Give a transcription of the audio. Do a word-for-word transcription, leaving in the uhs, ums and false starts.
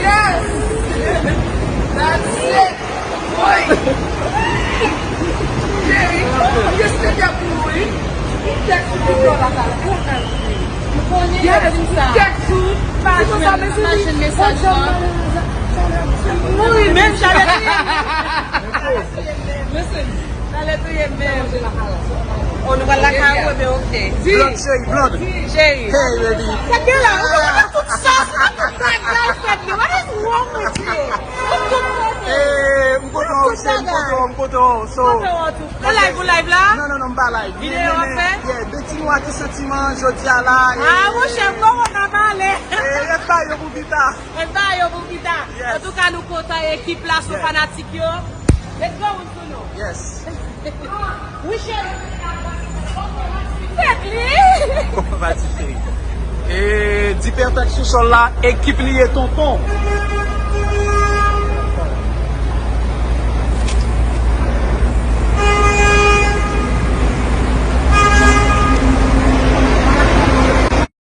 Yes! That's it! Boy! Cheri, m gen sweatè pou ou, wi. Tèks ou pou la, la. Yes, tèks ou. Ki konsa, mezanmi? Mouri menm, chalè touye m. Listen, chalè touye m menm. Oh, nou pral lakay ou, ebyen, ok. Blonde, cheri, blonde. Cheri. Hey, baby. Tèt gen la, ou konn tout sòs, ou konn tout bagay, fèt li. What is wrong with you? Ou tout kote. Eh, m kontan, cheri, m kontan, m kontan. So, ou live, ou live la? Non, non, non, m pa live. Videyo ap fèt? Yeah, de ti nwa ki santiman, jodi a la. Ah, monchè, m kontan pale. Eh, rèt ba yo pou pita. Rèt ba yo pou pita. Yes. Antouka, nou kontan, ekip la, sou fanatik yo. Let's go, Bruno. Yes. Wi, cheri. Fèt li. Pati cheri. E di Perfect sou sòl la, ekip li ye tonton.